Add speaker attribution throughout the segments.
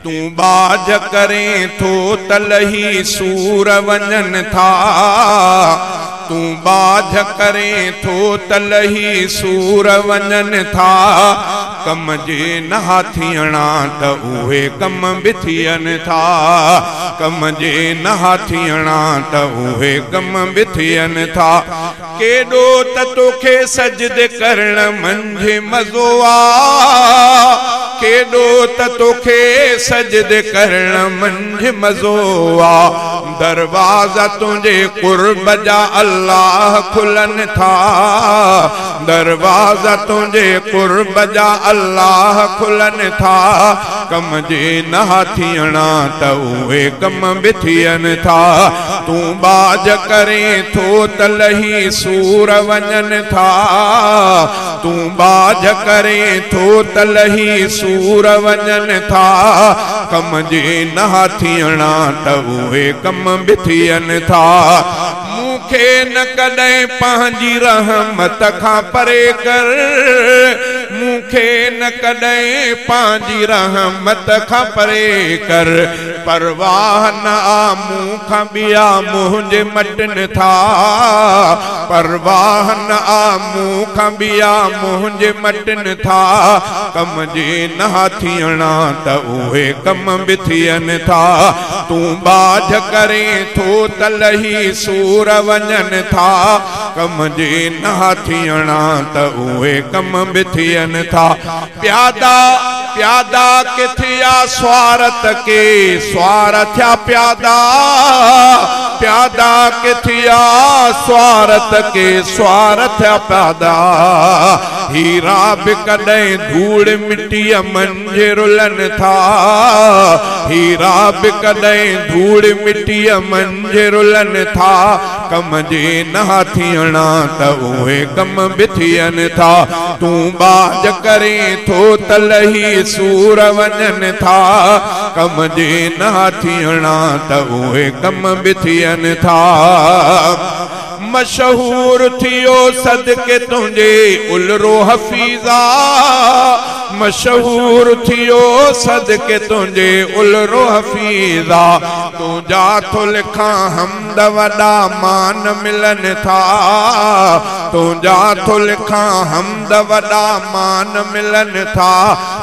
Speaker 1: तूं बाझ करें थो त लही सूर वञनि था। तूं बाझ करें थो त लही सूर वञनि था। कम जे न थियणा त उहे कम बि थियनि था। कम जे न थियणा त उहे कम बि थियनि था। केॾो त तोखे सजदे करण मंझि मज़ो आ। केॾो त तोखे सजदे करण मंझि मज़ो आ। दरवाज़ा तुंहिंजे कुर्ब जा अल्लाह खुलनि था। दरवाज़ा तुंहिंजे कुर्ब जा अल्लाह खुलनि था। कम जे न थियणा त उहे कम बि थियनि था। तूं बाझ करें थो त लही सूर वञनि था। तूं बाझ करें थो त लही सूर वञनि था। कम जे न थियणा त उहे कम बि थियनि था। मूंखे न कॾहिं पंहिंजी रहमत खां परे कर। मूंखे न कॾहिं पंहिंजी रहमत खां परे कर। परवाह न आ मूंखां ॿिया मुंहिंजे मटनि था। परवाह न आ मूंखां ॿिया मुंहिंजे मटनि था। कम जे न थियणा त उहे कम बि थियनि था। तूं बाझ करें थो त लही सूर वञनि था। कम जे न थियणा त उहे कम बि थियनि था। प्यादा प्यादा किथे आ स्वारत के स्वार थिया प्यादा। प्यादा किथे आ स्वारत के स्वार थिया प्यादा। हीरा बि कॾहिं धूड़ मिटीअ मंझि रुलनि था। हीरा बि कॾहिं धूड़ मिटीअ मंझि रुलनि था। कम जे न थियणा त उहे कम बि थियनि था। तूं बाझ करें थो त लही सूर वञनि था। कम जे न थियणा त उहे कम बि थियनि था। मशहूर थियो सदके तुंहिंजे उलरो हफीज़ा। मशहूर थियो सदके तुंहिंजे उलरो हफीज़ा। तुंहिंजा थो लिखां हमद वॾा मान मिलनि था। तुंहिंजा थो लिखां हमद वॾा मान मिलनि था।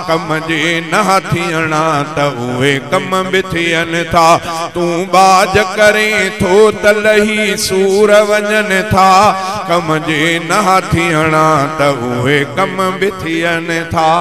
Speaker 1: कम जे न थियणा त उहे कम बि थियनि था। तूं बाझ करें थो त लही सूर वञनि था। कम जे न थियणा त उहे कम बि थियनि था।